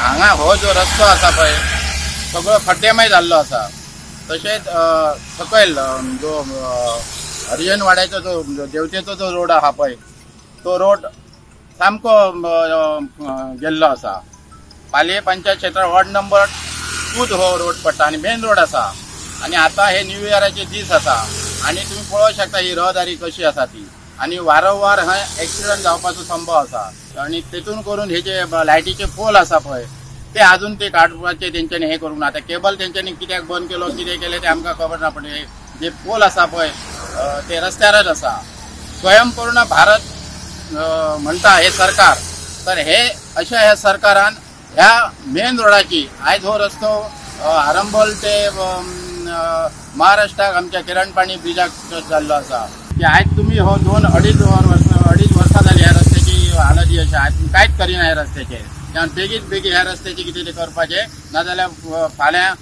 हांगा हो जो रस्तो आसा पळय सगळो खड्डेमय जाल्लो आसा. तशेंच सकयल जो हरिजनवाड्याचो जो देवतेचो जो रोड आहा पळय तो रोड सामको गेल्लो आसा. पालये पंचायत क्षेत्रात वॉर्ड नंबर 2 हो रोड पडटा आनी मेन रोड आसा. आनी आतां हे न्यू इयराचे दीस आसा आनी तुमी पळोवंक शकता ही रहदारी कशी आसा ती. आनी वारंवार हय एक्सिडंट जावपाचो संभव आसा. आनी तेतून करून हे जे लायटीचे पोल आसा पळय ते अजून ते काडपाचे तेंच्यांनी हे करूंक ना. आतां केबल तेंच्यांनी कित्याक बंद केलो कितें केलें तें आमकां खबर ना, पण हे जे पोल आसा पळय ते रस्त्यारच आसा. स्वयंपूर्ण भारत म्हणटा हे सरकार, तर हे अशा ह्या सरकारान ह्या मेन रोडाची आयज हो रस्तो आरंबोल ते महाराष्ट्राक आमच्या किरणपाणी ब्रिजाक जाल्लो आसा. की आयज तुमी हो 2-2.5 वर्सां जाली ह्या रस्त्याची हालत ही अशी, आयज तुमी कांयच करिना ह्या रस्त्याचेर. त्यामुळे बेगीन बेगीन ह्या रस्त्याचे कितें तें करपाचें, नाजाल्यार फाल्यां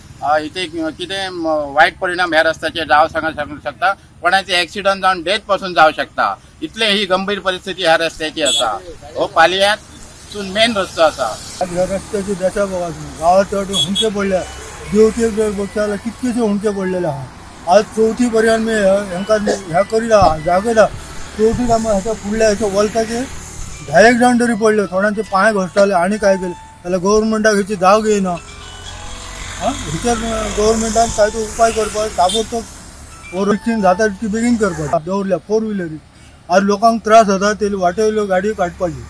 इथे कितें वायट परिणाम ह्या रस्त्याचेर जावं शकता, कोणाचे एक्सिडंट जावन डेथ पासून जावं शकता. इतले ही गंभीर परिस्थिती ह्या रस्त्याची आसा. हो पालयांतसून मेन रस्तो आसा. ह्या रस्त्याची दशा बघा तुम्ही, गावात चड हुमचे पडल्या, देवते जर बघता जाल्यार कितकेशे हुमचे पडलेले आहा. आज चवथी पर्यंत मी हेंका ह्या करीत आहा जागयता. चवथीक आमी हेच्या फुडल्या हेच्या वल्ताचे 10 जाण तरी पडले, थोड्यांचे पांय घसताले आनी काय केले जाल्यार गव्हर्मेंटाक हेची जाग येयना. हेचेर गव्हर्मेंटान काय तो उपाय करपाक ताबडतोब ओवरटेकिंग जाता तितकी बेगीन करपाक दवरल्या फोर व्हिलरी. आज लोकांक त्रास जाता ते वाटेवयल्यो गाडयो काडपाची.